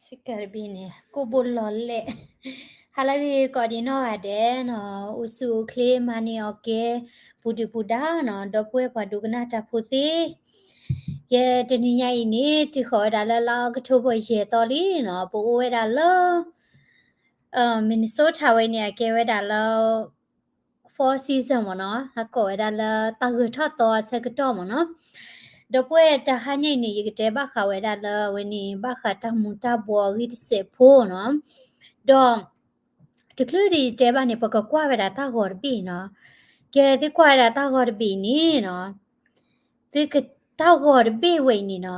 စကတဘ့ၣ်န့ၣ် ကိၣ်ဘိလီၤလဲၣ်. ဟါလၢအဂ့ၤကိးဒံးနီၢ်ဂၤဒဲးနီၤ, အိၣ်ဆူၣ်အိၣ်ချ့မၤန့ၢ်အီၤကဲ ပူၤဒုၣ်ပူၤဒါနီၤ, ဒီပုၢ်ဝဲၢ်ပှၤဒိကနၣ်တၢ်ဖိသ့ၣ်, ယဲတနံၤညါအံၤန့ၣ် တုၤဃီၤဝဲဒၣ်လၢလါအီးကထိဘၢၣ်ယဲၢ်သီလံနီၤ, ပအိၣ်ဝဲဒၣ်လၢ Minnesota ဝဲန့ၣ် အကဲဝဲဒၣ်လၢ Four Season မ့ၢ်နီၤ, အကိးဝဲဒၣ်လၢတၢ်ဂၢၢ်ထီၣ်သီအဆၢကတီၢ်မ့ၢ်နီၤ. ဒီပုၢ်ဝဲၢ်တဟါညါအံၤန့ၣ် ယကတဲဘၣ်ဃးဝဲဒၣ်လၢအဝဲန့ၣ် ဘၣ်ဃးတၢ်မူၤတၢ်ဘှီအဂ့ၢ်တစဲးဖိနီၤ. ဒီး တချုးဒံးယတဲဘၣ်န့ၣ် ပကကွၢ်ဝဲဒၣ်တၢ်ဂီၤတဘ့ၣ်နီၤ. ကဲသုကွၢ်ဝဲဒၣ်တၢ်ဂီၤတဘ့ၣ်န့ၣ်နီၤ, သုက တၢ်ဂီၤတဘ့ၣ်ဝဲအံၤန့ၣ်နီၤ,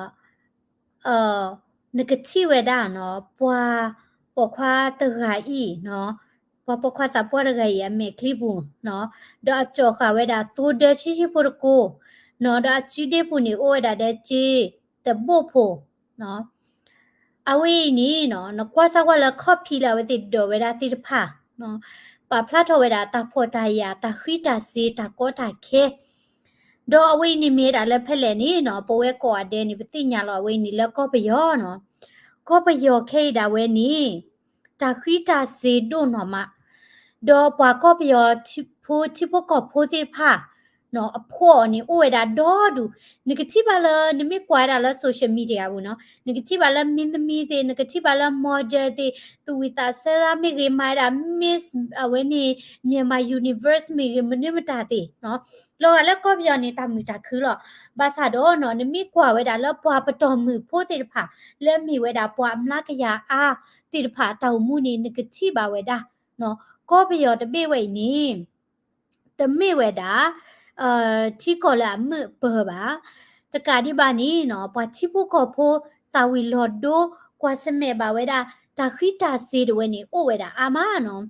နကထံၣ်ဝဲဒၣ်နီၤ, ပှၤပိာ်ခွါတဂၤအံၤနီၤ, ပှၤပိာ်ခွါသးပှၢ်တဂၤအံၤအမဲာ်ချံပူၤနီၤ, ဒီးအကၠီၤဃာ်ဝဲဒၣ်သိဒၢဆံးဆံးဖိတကိးနီၤ, ဒီးအစုဒ့ပူၤန့ၣ်အိၣ်ဝဲဒၣ်ဒီးစ့တဘိၣ်ဖိနီၤ. အဝဲအံၤန့ၣ်နီၤ, နကွၢ်စၢ်ကွၢ်လၢခီၣ်ဖံးလၢအဝဲသ့ၣ်ဒိးဝဲဒၣ်သ့ၣ်တဖၣ်နီၤ, ပာ်ဖျါထီၣ်ဝဲဒၣ်တၢ်ဖှီၣ်တၢ်ယာ် တၢ်ဃံတၢ်စ့ၤ တၢ်ကီတၢ်ခဲ ဒီးအဝဲအံၤန့ၣ်မ့ၢ်ဝဲဒၣ်လၢဖဲလဲၣ်န့ၣ်နီၤ, ပဝဲကိးဂၤဒဲးန့ၣ် ပသ့ၣ်ညါလီၤအဝဲအံၤန့ၣ်လၢကီၢ်ပယီၤနီၤ. ကီၢ်ပယီၤခဲအံၤဒၣ်ဝဲန့ၣ် တၢ်ဃံတၢ်စ့ၤဒိၣ်နီၢ်မး, ဒီးပှၤကီၢ်ပယီၤဖိထံဖိကီၢ်ဖိသ့ၣ်တဖၣ် အဖှီၣ်အီၤန့ၣ် အိၣ်ဝဲဒၣ်ဒီဒူၣ်, နကထံၣ်ဘၣ်လၢ နမ့ၢ်ကွၢ်ဝဲဒၣ်လၢ social media ပူၤနီၤ, နကထံၣ်ဘၣ်လၢမင်းသမီးသ့ၣ်, နကထံၣ်ဘၣ်လၢ model သ့ၣ်, သူၣ်ဝံၣ်သးဆၢသးမ့ၢ်ဂ့ၤ, မၤဝဲဒၣ် Miss အဝဲန့ၣ် Myanmar Universe မ့ၢ်ဂ့ၤ, မနုၤမတၤသ့ၣ်နီၤ, လီၤဂာ်လၢကီၢ်ပယီၤန့ၣ် တၢ်မုာ်တၢ်ခုလီၤ. ဘၣ်ဆၣ်ဒီးနီၤ, နမ့ၢ်ကွၢ်ဝဲဒၣ်လၢပှၤပတီၢ်မုၢ်ဖိသ့ၣ်တဖၣ် လၢအမ့ၢ်ဝဲဒၣ်ပှၤအမျးကယၤအါသ့ၣ်တဖၣ် တၢ်အိၣ်မူန့ၣ် နကထံၣ်ဘၣ်ဝဲဒၣ် ကီၢ်ပယီၤတဘ့ၣ်ဝဲအံၤန့ၣ် တမ့ၢ်ဝဲဒၣ် ထံကီၢ်လၢအမုာ်အပၢၤဘၣ်. တကးဒံးဘၣ်န့ၣ်နီၤ, ပှၤထံဖိကီၢ်ဖိ သးဝံၤလီၤဒိ ကွၢ်ဆၢၣ်မဲာ်ဘၣ်ဝဲဒၣ် တၢ်ဃံတၢ်စ့ၤတဝဲန့ၣ် အိၣ်ဝဲဒၣ်အါမးနီၤ.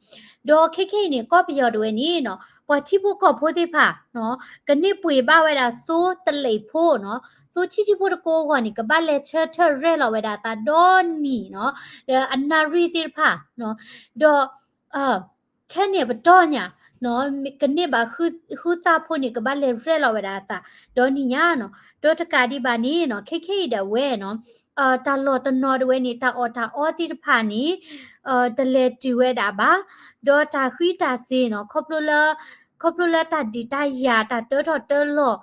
ဒီးခဲခဲအံၤန့ၣ် ကီၢ်ပယီၤတဝဲန့ၣ်နီၤ, ပှၤထံဖိကီၢ်ဖိသ့ၣ်တဖၣ် ကန့ၢ်ပှ့ၤဘၣ်ဝဲဒၣ်သိတလ့ၣ်ဖိနီၤ, သိဆံးဆံးဖိတကိးအဂီၢ်န့ၣ် ကဘၣ်လဲၤဆၢထၢၣ်ရဲၣ်လီၤဝဲဒၣ်အသးဒီနံၤနီၤ, ဒီးအနၣ်ရံၣ်သ့ၣ်တဖၣ်နီၤ, ဒီး ထဲန့ၣ်ပတီၢ်ညါနီၤ, ကန့ၢ်ဘၣ်ဃုသၣ်ဖိန့ၣ် ကဘၣ်လဲၤရဲၣ်လီၤဝဲဒၣ်အသးဒီနံၤညါနီၤ. ဒီးတကးဒံးဘၣ်န့ၣ်နီၤ, ခဲခဲအံၤဒၣ်ဝဲနီၤ, တၢ်လီၢ်တနီၤတဝဲန့ၣ် တၢ်အီၣ်တၢ်အီသ့ၣ်တဖၣ်န့ၣ် တလဲၤတုၤဝဲဒၣ်ဘၣ်. ဒီးတၢ်ဃံတၢ်စ့ၤနီၤ, ခီဖျိလၢ ခီဖျိလၢတၢ်ဒုးတၢ်ယၤ တၢ်တၢထီၣ်တၢလီၤ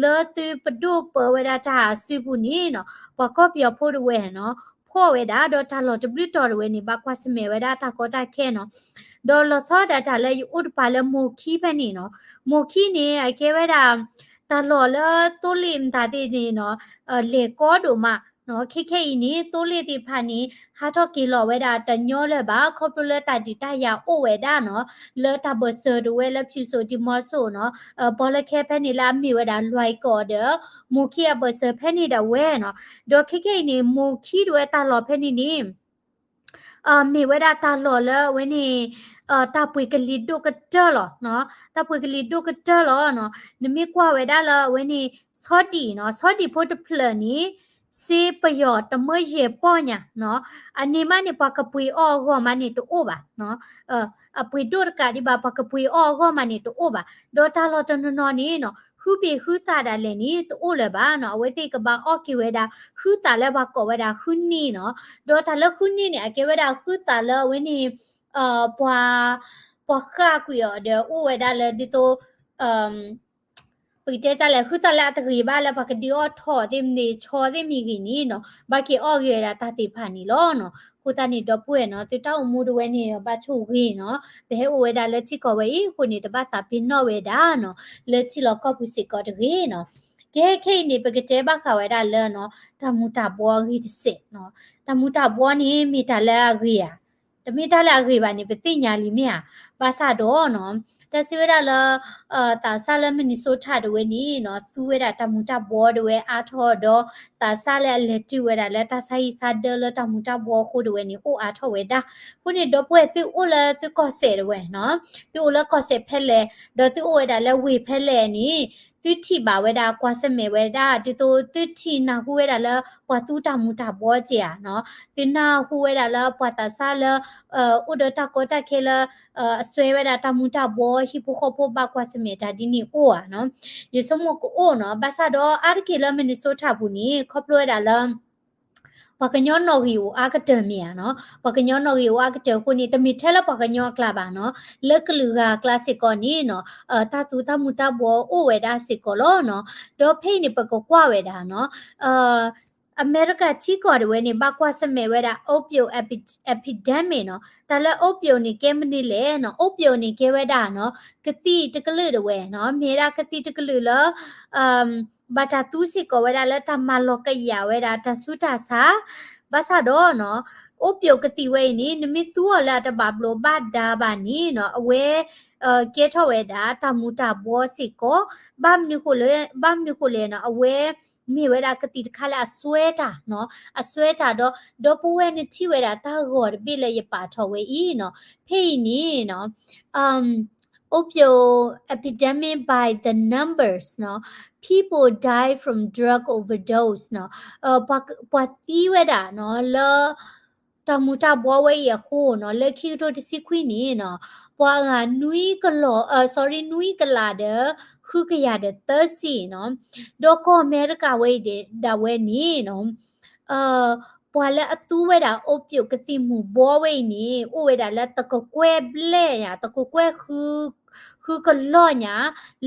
လၢသုပဒိၣ်ပၢဝဲဒၣ်တၢ်အစုပူၤန့ၣ်နီၤ, ပှၤကီၢ်ပယီၤဖိတဝဲနီၤ, ဖှီၣ်ဝဲဒၣ် ဒီးတၢ်လီၢ်တဘျုးတီၤတဝဲန့ၣ် ဘၣ်ကွၢ်ဆၢၣ်မဲာ်ဝဲဒၣ်တၢ်ကီတၢ်ခဲနီၤ. ဒီးလီၤဆီဒၣ်တၢ်လၢယအိၣ်တပၤလၢမိၢ်ခံဖဲန့ၣ်နီၤ, မိၢ်ခံန့ၣ် အကဲဝဲဒၣ် တၢ်လီၢ်လၢသိလ့ၣ်မတၤသ့ၣ်န့ၣ်နီၤ, လဲၤကီဒိၣ်မးနီၤ. ခဲခဲအံၤန့ၣ် သိလ့ၣ်သ့ၣ်တဖၣ်န့ၣ် ဟးထီၣ်က့ၤလီၤဝဲဒၣ်တညီလၢၤဘၣ်, ခီဖျိလၢတၢ်ဒုးတၢ်ယၤအိၣ်ဝဲဒၣ်နီၤ, လၢတၢ်ဘၢၣ်စၢၤတဝဲလၢဖၠူၣ်စိၣ်ဒံမီစိၣ်နီၤ, ဘီလၢခဲဖဲန့ၣ်လၢအမ့ၢ်ဝဲဒၣ်လွဲၢ်ကီၢ်ဒီး မိၢ်ခံအဘၢၣ်စၢၤဖဲန့ၣ်ဒၣ်ဝဲနီၤ. ဒီးခဲခဲအံၤန့ၣ် မိၢ်ခံတဝဲတၢ်လီၢ်ဖဲန့ၣ်န့ၣ် မ့ၢ်ဝဲဒၣ်တၢ်လီၢ်လၢအဝဲန့ၣ် တၢ်ပှ့ၤကလံၤဒိၣ်ကတၢၢ်လီၤနီၤ, တၢ်ပှ့ၤကလံၤဒိၣ်ကတၢၢ်လီၤနီၤ. နမ့ၢ်ကွၢ်ဝဲဒၣ်လၢအဝဲန့ၣ် ဆီဒံၣ်နီၤ, ဆီဒံၣ်ဖိတဖျၢၣ်န့ၣ် စ့ပယီၤတမၢယဲၢ်ပီၢ်ညါနီၤ, အန့ၣ်မးန့ၣ် ပှၤကပှ့ၤအီၣ်အဂီၢ်မးန့ၣ်တအိၣ်ဘၣ်နီၤ. အပှ့ၤဒိၣ်တကးဒံးဘၣ် ပှၤကပှ့ၤအီၣ်အဂီၢ်မးန့ၣ်တအိၣ်ဘၣ်. ဒီးတၢ်လီၢ်တနီၤနီၤန့ၣ်နီၤ ဃုဘ့ၣ်ဃုသၣ်ဒၣ်လဲာ်န့ၣ် တအိၣ်လၢၤဘၣ်နီၤ. အဝဲသ့ၣ်ကဘၣ်အီၣ်က့ၤဝဲဒၣ် ဃုသၣ်လၢပှၤကိးဝဲဒၣ်ဃုန့ၢ်နီၤ. ဒီးတၢ်လၢဃုန့ၢ်န့ၣ် အကဲဝဲဒၣ်ဃုသၣ်လၢအဝဲန့ၣ် ပှၤ ပှၤဃၣ်ကွံာ်အီၤဒီးအိၣ်ဝဲဒၣ်လၢဒ်သိး ပကတဲတၢ်လဲၣ် ဃုသၣ်လၢအတဂ့ၤဘၣ်လၢပှၤကဒုးအီၣ်ထီၣ်သ့ၣ်မ့ၢ်ဂ့ၤ ဆီသ့ၣ်မ့ၢ်ဂ့ၤန့ၣ်နီၤ ဘၣ်က့ၤအီၣ်ဂ့ၤဝဲဒၣ်တၢ်သ့ၣ်တဖၣ်န့ၣ်လီၤနီၤ. အဃိသတးန့ၣ် ဒီပုၢ်ဝဲၢ်နီၤ သုတၢ်အိၣ်မူတဝဲန့ၣ် ဘၣ်ဆိၣ်ဂ့ၤနီၤ ပဟဲအိၣ်ဝဲဒၣ်လၢထံကီၢ်ဝဲအံၤအဃိန့ၣ် တဘၣ်သးပ့ၤနီၣ်ဝဲဒၣ်နီၤ လၢထံလီၢ်ကီၢ်ပူၤစ့ၢ်ကီးတဂ့ၤနီၤ. ကဲခဲအံၤန့ၣ် ပကတဲဘၣ်ဃးဝဲဒၣ်လၢနီၤ တၢ်မူၤတၢ်ဘှီအဂ့ၢ်တစဲးနီၤ. တၢ်မူၤတၢ်ဘှီန့ၣ် မ့ၢ်တၢ်လၢအဂ့ၤဧါ တမ့ၢ်တၢ်လၢအဂ့ၤဘၣ်န့ၣ် ပသ့ၣ်ညါလံမ့ၢ်ဧါ. ဘၣ်ဆၣ်ဒီးနီၤ တၢ်စံးဝဲဒၣ်လၢ သးစၢ်လၢ Minnesota တဝဲန့ၣ်နီၤ သူဝဲဒၣ်တၢ်မူၤတၢ်ဘှီတဝဲအါထီၣ်ဒီး သးစၢ်လၢအလဲၤတုၤဝဲဒၣ်လၢတၢ်ဆါဟံၣ်ဆါဒၢလၢတၢ်မူၤတၢ်ဘှီအဃိတဝဲန့ၣ် အိၣ်အါထီၣ်ဝဲဒၣ်. အဃိန့ၣ် ဒီပုၢ်ဝဲၢ်သုအိၣ်လၢသုကီၢ်စဲၣ်တဝဲနီၤ သုအိၣ်လၢကီၢ်စဲၣ်ဖဲလဲၣ် ဒီးသုအိၣ်ဝဲဒၣ်လၢဝ့ၢ်ဖဲလဲၣ်န့ၣ် သုထံၣ်ဘၣ်ဝဲဒၣ်ကွၢ်ဆၢၣ်မဲာ်ဝဲဒၣ် ဒ်သိးသုထံၣ်နၢ်ဟူဝဲဒၣ်လၢပှၤသူတၢ်မူၤတၢ်ဘှီက့ၤဧါနီၤ. သုနၢ်ဟူဝဲဒၣ်လၢပှၤသးစၢ်လၢ အိၣ်ဒီးတၢ်ကီတၢ်ခဲလၢ အစွဲဝဲဒၣ်တၢ်မူၤတၢ်ဘှီ ဟံၣ်ဖိဃီဖိဘၣ်ကွၢ်ဆၢၣ်မဲာ်တၢ်ဒ်န့ၣ်အိၣ်ဧါနီၤ. ယဆိကမိၣ်ကအိၣ်နီၤ. ဘၣ်ဆၣ်ဒီးအါတက့ၢ်လၢ Minnesota ပူၤန့ၣ် ခီဖျိဝဲဒၣ်လၢ ပှၤကညီနီၣ်ဂံၢ်အိၣ်အါကတၢၢ်မ့ၢ်ဧါနီၤ, ပှၤကညီနီၣ်ဂံၢ်အိၣ်အါကတၢၢ်အဃိန့ၣ် တမ့ၢ်ထဲလၢပှၤကညီအကျါဘၣ်နီၤ, လၢကလုာ်ဂၤအကျါစ့ၢ်ကီးန့ၣ်နီၤ, တၢ်သူတၢ်မူၤတၢ်ဘှီအိၣ်ဝဲဒၣ်စ့ၢ်ကီးလီၤနီၤ. ဒီးဖဲအံၤန့ၣ် ပကကွၢ်ဝဲဒၣ်နီၤ, အမဲရကၤထံကီၢ်ဒၣ်ဝဲန့ၣ် ဘၣ်ကွၢ်ဆၢၣ်မဲာ်ဝဲဒၣ် opiate epidemic နီၤ, တၢ်လၢ opiate န့ၣ် ကဲမနုၤလဲၣ်နီၤ, opiate န့ၣ် ကဲဝဲဒၣ်နီၤ, ကသံၣ်တကလုာ်ဒၣ်ဝဲနီၤ, မ့ၢ်ဝဲဒၣ်ကသံၣ်တကလုာ်လၢ ဘၣ်တၢ်သူစ့ၢ်ကီးဝဲဒၣ်လၢတၢ်မၤလီၤကယာ်ဝဲဒၣ် တၢ်ဆူးတၢ်ဆါ, ဘၣ်ဆၣ်ဒီးနီၤ, opiate ကသံၣ်ဝဲအံၤန့ၣ် နမ့ၢ်သူအီၤလၢအတဘၣ်ဘျိးဘၣ်ဒါဘၣ်န့ၣ်နီၤ, အဝဲ ကဲထီၣ်ဝဲဒၣ် တၢ်မူၤတၢ်ဘှီစ့ၢ်ကီး, ဘၣ်မနုၤဃိလဲၣ်, ဘၣ်မနုၤဃိလဲၣ်နီၤ, အဝဲ မ့ၢ်ဝဲဒၣ်ကသံၣ်တခါလၢအစွဲတၢ်နီၤ, အစွဲတၢ်ဒီး, ဒီပုၢ်ဝဲၢ်နထံၣ်ဝဲဒၣ်တၢ်ဂီၤတဘ့ၣ်လၢယပာ်ထီၣ်ဝဲအံၤနီၤ, ဖဲအံၤန့ၣ်နီၤ, opiate epidemic by the numbers နီၤ, people die from drug overdose နီၤ, ပှၤသံဝဲဒၣ်နီၤ လၢ တၢ်မူၤတၢ်ဘှီဝဲအံၤအဃိနီၤ, လၢခံကထိတဆံခွံန့ၣ်နီၤ, ပှၤအဂၤနွံကလီၢ်, အၢ sorry နွံကလးဒီး ဃုကယၤဒီးသၢဆံနီၤ, ဒီးကီၢ်အမဲရကၤဝဲအံၤဒၣ်ဝဲန့ၣ်နီၤ, ပှၤလၢအသူဝဲဒၣ် opiate ကသံၣ်မူၤဘှီဝဲအံၤန့ၣ် အိၣ်ဝဲဒၣ်လၢတကကွဲၢ်ဘျဲၣ်ညါ, တကကွဲၢ် ဃုကလီၢ်ညါ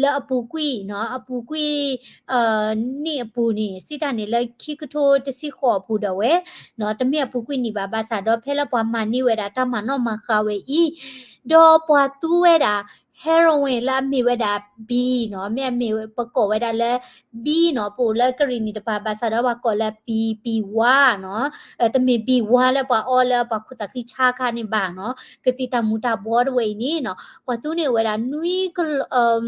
လၢအပူၤကွံာ်နီၤ, အပူၤကွံာ် နံၣ်အပူၤန့ၣ် စံးတၢ်န့ၣ်လၢခံကထိတဆံဃိးအပူၤဒၣ်ဝဲနီၤ, တမ့ၢ်အပူၤကွံာ်နံၣ်ဘၣ်, ဘၣ်ဆၣ်ဒီးဖဲလၢပှၤမၤန့ၢ်ဝဲဒၣ်တၢ်မၤနီၣ်မၤဃါဝဲအံၤ, ဒီးပှၤသူဝဲဒၣ် heroin လၢအမ့ၢ်ဝဲဒၣ် ဘံနီၤ, မ့ၢ်အမ့ၢ်ပကိးဝဲဒၣ်လၢ ဘံနီၤ, ပအိၣ်လၢကရံၣ်နံၣ်တပၤ ဘၣ်ဆၣ်ဒီးပှၤကိးလၢ ဘံ, ဘံဝါနီၤ, တမ့ၢ်ဘံဝါလၢပှၤအီလၢပှၤခိၣ်သးဃံဆါခါန့ၣ်ဘၣ်နီၤ, ကသံၣ်တၢ်မူၤတၢ်ဘှီတဝဲအံၤန့ၣ်နီၤ, ပှၤသူန့ၢ်ဝဲဒၣ် နွံကလီၢ်,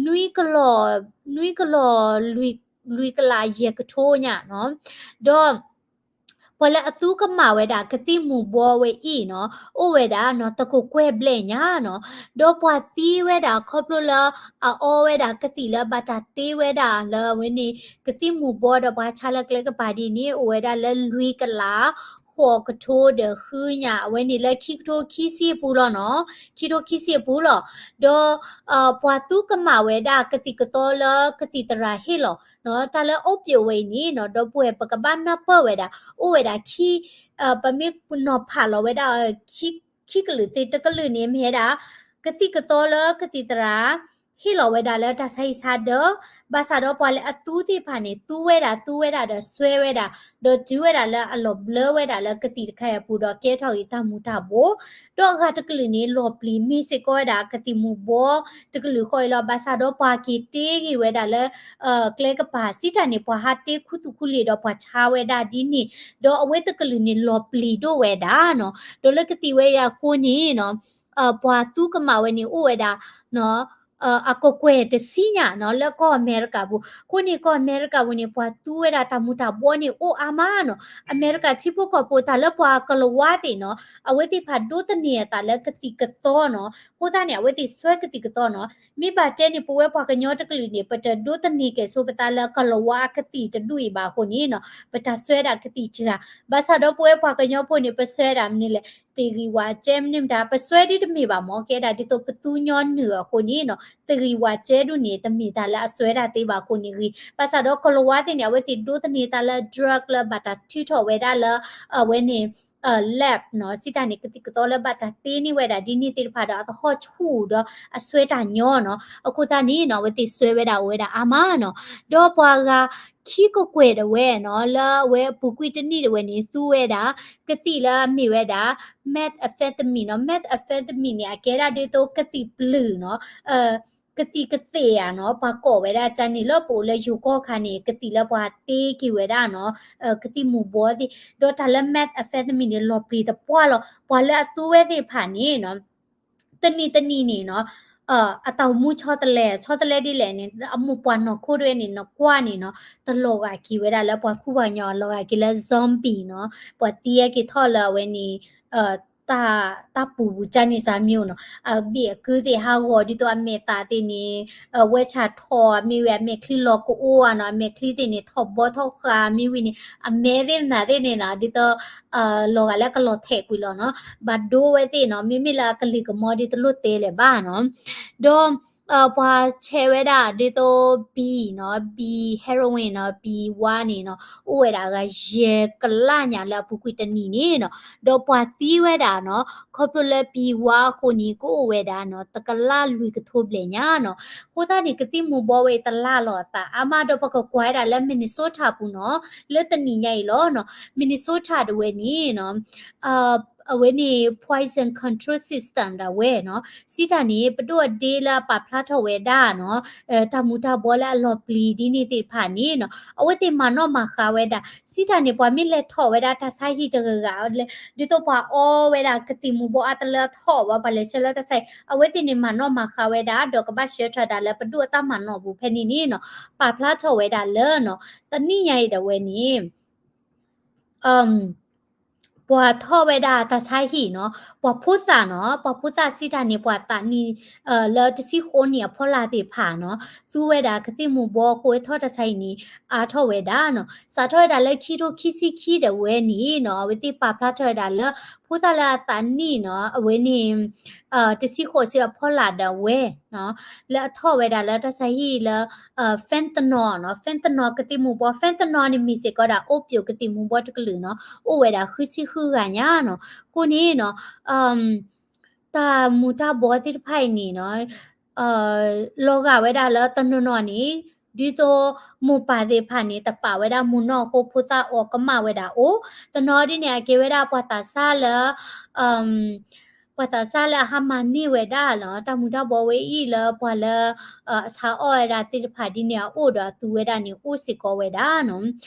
နွံကလီၢ် လွံၢ်ကလးယဲၢ်ကထိညါနီၤ, ဒီး ပှၤလၢအသူကမၣ်ဝဲဒၣ်ကသံၣ်မူၤဘှီဝဲအံၤနီၤ, အိၣ်ဝဲဒၣ်နီၤ တကကွဲၢ်ဘျဲၣ်ညါနီၤ, ဒီးပှၤသံဝဲဒၣ်ခီဖျိလၢ အအီဝဲဒၣ်ကသံၣ်လၢဘၣ်တၢ်တ့ဝဲဒၣ်လၢအဝဲန့ၣ် ကသံၣ်မူၤဘှီဒီးပှၤဆါလၢကျဲကပၤဒ်န့ၣ် အိၣ်ဝဲဒၣ်လၢလွံၢ်ကလး ဃိးကထိဒီးဃုညါ, အဝဲန့ၣ်လၢခံကထိခံဆံအပူၤလီၤနီၤ, ခံကထိခံဆံအပူၤလီၤ. ဒီး ပှၤသူကမၣ်ဝဲဒၣ်ကသံၣ်ကသီလၢကသံၣ်သရၣ်ဟ့ၣ်လီၤနီၤ, တၢ်လၢ opiate ဝဲအံၤန့ၣ်နီၤ, ဒီပုၢ်ဝဲၢ်ပကဘၣ်နၢ်ပၢၢ်ဝဲဒၣ် အိၣ်ဝဲဒၣ်ခံ ပမ့ၢ်နီၤဖးလီၤဝဲဒၣ် ခံကလုာ်သ့ၣ်တကလုာ်န့ၣ် မ့ၢ်ဝဲဒၣ် ကသံၣ်ကသီလၢကသံၣ်သရၣ် ဟ့ၣ်လီၤဝဲဒၣ်လၢတၢ်ဆါဟံၣ်ဆါဒၢ, ဘၣ်ဆၣ်ဒီးပှၤလၢအသူသ့ၣ်တဖၣ်န့ၣ် သူဝဲဒၣ် သူဝဲဒၣ်ဒီးစွဲဝဲဒၣ်, ဒီးတုၤဝဲဒၣ်လၢအလီၤဘျၢဝဲဒၣ်လၢကသံၣ်တခါအံၤအပူၤဒီးကဲထီၣ်ဂ့ၤတၢ်မူၤတၢ်ဘှီ, ဒီးအဂၤတကလုာ်န့ၣ် လီၤပျံၤမ့ၢ်စ့ၢ်ကီးဝဲဒၣ်ကသံၣ်မူၤဘှီတကလုာ်ဃီအံၤလီၤ. ဘၣ်ဆၣ်ဒီးပှၤက့ၤတ့ဂ့ၤဝဲဒၣ်လၢ ကျဲကပၤ စံးတၢ်န့ၣ် ပှၤဟးတ့ခူသူၣ်ခူလံာ်ဒီးပှၤဆါဝဲဒၣ်ဒ်န့ၣ်, ဒီးအဝဲတကလုာ်န့ၣ် လီၤပျံၤဒိၣ်ဝဲဒၣ်နီၤ, ဒီးလၢကသံၣ်ဝဲအံၤအဃိန့ၣ်နီၤ, ပှၤသူကမၣ်ဝဲန့ၣ်အိၣ်ဝဲဒၣ် အကကွဲၢ်တဆံညါနီၤ လၢကီၢ်အမဲရကၤပူၤ, အဃိန့ၣ် ကီၢ်အမဲရကၤပူၤန့ၣ် ပှၤသူဝဲဒၣ်တၢ်မူၤတၢ်ဘှီန့ၣ် အိၣ်အါမးနီၤ, အမဲရကၤထံဖိကီၢ်ဖိတၢ်လၢပှၤကလၤဝါသ့ၣ်နီၤ, အဝဲသ့ၣ်တဖၣ်ဒိးသန့ၤအသးလၢကသံၣ်ကသီနီၤ, အဃိသတးန့ၣ် အဝဲသ့ၣ်စွဲကသံၣ်ကသီနီၤ, မ့ၢ်ဘၣ်တဲန့ၣ် ပဝဲပှၤကညီတကလုာ်န့ၣ် ပတဒိးသန့ၤကဲၣ်ဆိးပသးလၢကလၤဝါအကသံၣ်တဒူၣ်အံၤဘၣ်အဃိန့ၣ်နီၤ, ပတၢ်စွဲဒၣ်ကသံၣ်စှၤ, ဘၣ်ဆၣ်ဒီးပဝဲပှၤကညီဖိန့ၣ် ပစွဲဒၣ်မနုၤလဲၣ် သ့ၣ်ဂံၢ်ဝးကဲမနုၤမတၤ ပစွဲဒ်တမ့ၢ်ဘၣ်မ့ၢ် ကဲဒၣ်ဒ်သိးပသူညီနုၢ်အဃိန့ၣ်နီၤ, သ့ၣ်ဂံၢ်ဝးကဲဒ်န့ၣ် တမ့ၢ်တၢ်လၢအစွဲဒၣ်သ့ဘၣ်အဃိန့ၣ်ဂ့ၤ, ဘၣ်ဆၣ်ဒီးကလၤဝါသ့ၣ်န့ၣ် အဝဲသ့ၣ်ဒိးသန့ၤသးလၢ drug လၢဘၣ်တၢ်ထုးထီၣ်ဝဲဒၣ်လၢ အဝဲန့ၣ် lab နီၤ, စံးတၢ်န့ၣ် ကသံၣ်ကသီလၢဘၣ်တၢ်တ့န့ၢ်ဝဲဒၣ်ဒ်န့ၣ်သ့ၣ်တဖၣ်ဒီးအသဟီၣ်ဆူၣ်ဒီးအစွဲတၢ်ညီနီၤ, အဃိသတးန့ၣ်နီၤ အဝဲသ့ၣ်စွဲဝဲဒၣ်အိၣ်ဝဲဒၣ်အါမးနီၤ, ဒီးပှၤဂၤခံကကွဲၢ်ဒၣ်ဝဲနီၤ လၢအဝဲအပူၤကွံာ်တနံၣ်ဒၣ်ဝဲန့ၣ် သူဝဲဒၣ် ကသံၣ်လၢအမ့ၢ်ဝဲဒၣ် methamphetamine နီၤ, methamphetamine န့ၣ် အကဲဒၣ်ဒ်သိးကသံၣ်ပျုၢ်နီၤ, ကသံၣ်ကသ့ၣ်ဧါနီၤ, ပှၤကိးဝဲဒၣ်ကန့ၣ် လၢပအိၣ်လၢယိၤကီၢ်ခါန့ၣ် ကသံၣ်လၢပှၤတ့က့ၤဝဲဒၣ်နီၤ, ကသံၣ်မူၤဘှီသ့ၣ်, ဒီးတၢ်လၢ methamphetamine န့ၣ် လီၤပျံၤသပှၢ်လီၤ, ပှၤလၢအသူဝဲသ့ၣ်တဖၣ်န့ၣ်နီၤ တနံၤတနံၤန့ၣ်နီၤ, အတၢ်အိၣ်မူဆီတလဲ ဆီတလဲဒ်လဲၣ်န့ၣ် အမိၢ်ပှၢ်နီၢ်ခိတဝဲန့ၣ် နကွၢ်န့ၣ်နီၤ, တလီၤဂာ်က့ၤဝဲဒၣ်လၢပှၤကူပှၤကညီ လီၤဂာ်က့ၤလၢ zombie နီၤ, ပှၤသံက့ၤထီၣ်လၢအဝဲန့ၣ် တၢ်ပူၤပူၤကၢ်န့ၣ်စၢ်မ့ၢ်နီၤ, အဘ့ၣ်အကုသ့ၣ်ဟးဂီၤဒ်သိးအမဲာ်သၣ်သ့ၣ်န့ၣ်, ဝဲဆၣ်ထီၣ်မ့ၢ်ဝံၤ အမဲာ်ချံလီၤကအိၣ်ဧါနီၤ, အမဲာ်ချံသ့ၣ်န့ၣ် ထီၣ်ဘီထီၣ်ဃာ်မ့ၢ်ဝံၤန့ၣ် အမဲာ်သ့ၣ်မနုၤသ့ၣ်န့ၣ်နီၤ, ဒ်သိး လီၤဂာ်လၢကလီၤထဲးကွံာ်လီၤနီၤ, ဘၣ်ဒိဝဲသ့ၣ်နီၤ, မ့မ့ၢ်လၢအကလံၤကမီၤဒ်တလိၣ်တဲလၢၤဘၣ်နီၤ, ဒီး ပှၤဆဲးဝဲဒၣ်ဒ်သိး ဘံၣ်နီၤ, ဘံၣ် heroin နီၤ, ဘံၣ်ဝါန့ၣ်နီၤ, အိၣ်ဝဲဒၣ်ဂၤယဲၢ်ကလးညါလၢအပူၤကွံာ်တနံၣ်န့ၣ်နီၤ, ဒီးပှၤသံဝဲဒၣ်နီၤ, ခီဖျိလၢဘံၣ်ဝါအဃိန့ၣ် ကအိၣ်ဝဲဒၣ်နီၤ တကလးလွံၢ်ကထိဘျဲၣ်ညါနီၤ. အဃိသတးန့ၣ် ကသံၣ်မူၤဘှီးဝဲအံၤတလၢ်လီၤအသးအါမး ဒီးပကကွၢ်ဝဲဒၣ်လၢ Minnesota ပူၤနီၤ, လၢတနံၤညါအံၤလီၤနီၤ, Minnesota တဝဲန့ၣ်နီၤ အဝဲန့ၣ် poison control system ဒၣ်ဝဲနီၤ, စံးတၢ်န့ၣ် ပဒိၣ်အဒ့လၢအပာ်ဖျါထီၣ်ဝဲဒၣ်နီၤ, တၢ်မူၤတၢ်ဘှီးလၢအလီၤပျံၤဒ်န့ၣ်သ့ၣ်တဖၣ်န့ၣ်နီၤ, အဝဲသ့ၣ်မၤနီၣ်မၤဃါဝဲဒၣ်, စံးတၢ်န့ၣ် ပှၤမ့ၢ်လဲၤထီၣ်ဝဲဒၣ်တၢ်ဆါဟံၣ်တဂၤဂၤလၢ ဒ်သိးပှၤအီဝဲဒၣ်ကသံၣ်မူၤဘှီးအါတလၢထီၣ်ဘၣ် ပှၤလဲၤဆှၢလၢတၢ်ဆါဟံၣ် အဝဲသ့ၣ်န့ၣ်မၤနီၣ်မၤဃါဝဲဒၣ် ဒီးကဘၣ်ဆှၢထီၣ်ဒၣ်လၢပဒိၣ်အတၢ်မၤနီၣ်ပူၤဖဲန့ၣ်န့ၣ်နီၤ, ပာ်ဖျါထီၣ်ဝဲဒၣ်လၢနီၤ, တနံၣ်ညါအံၤဒၣ်ဝဲန့ၣ် ပှၤထီၣ်ဝဲဒၣ်တၢ်ဆါဟံၣ်နီၤ, ပှၤဖိသၣ်နီၤ, ပှၤဖိသၣ်စံးတၢ်န့ၣ် ပှၤသးနံၣ် လၢတဆံဃိးနံၣ်အဖီလာ်သ့ၣ်တဖၣ်နီၤ, သူဝဲဒၣ်ကသံၣ်မူၤဘှီးအဃိ ထီၣ်တၢ်ဆါဟံၣ်န့ၣ် အါထီၣ်ဝဲဒၣ်နီၤ, စးထီၣ်ဝဲဒၣ်လၢခံထိခံဆံခံဒၣ်ဝဲန့ၣ်နီၤ, အဝဲသ့ၣ်ပာ်ဖျါထီၣ်ဝဲဒၣ်လၢ ဖိသၣ်လၢအသးနံၣ်နီၤ, အဝဲန့ၣ် တဆံဃိးဆံအဖီလာ်ဒၣ်ဝဲ လၢအထီၣ်ဝဲဒၣ်လၢတၢ်ဆါဟံၣ်လၢ fentanyl နီၤ, fentanyl ကသံၣ်မူၤဘှီး, fentanyl န့ၣ်မ့ၢ်စ့ၢ်ကီးဒၣ် opiate ကသံၣ်မူၤဘှီးတကလုာ်နီၤ, အိၣ်ဝဲဒၣ်ဃုဆံဃုဂၤညါနီၤ, အဃိန့ၣ်နီၤ တၢ်မူၤတၢ်ဘှီးသ့ၣ်တဖၣ်အံၤန့ၣ်နီၤ လီၤဂာ်ဝဲဒၣ်လၢတနီၤနီၤန့ၣ် ဒ်သိးမိၢ်ပၢ်သ့ၣ်တဖၣ်န့ၣ် တပာ်ဝဲဒၣ်မူၤနီၢ်အဃိ ဖိသၣ်အီၣ်ကမၣ်ဝဲဒၣ်အိၣ်, တနီၤဒ်န့ၣ် အကဲဝဲဒၣ်ပှၤသးစၢ်လၢ ပှၤသးစၢ်လၢအဟးမၤန့ၢ်ဝဲဒၣ်နီၤ, တၢ်မူၤတၢ်ဘှီးဝဲအံၤလၢပှၤလၢ အဆါအီၣ်ဝဲဒၣ်သ့ၣ်တဖၣ်ဒ်န့ၣ်အအိၣ်ဒီးအသူဝဲဒၣ်န့ၣ် အိၣ်စ့ၢ်ကီးဝဲဒၣ်နီၤ.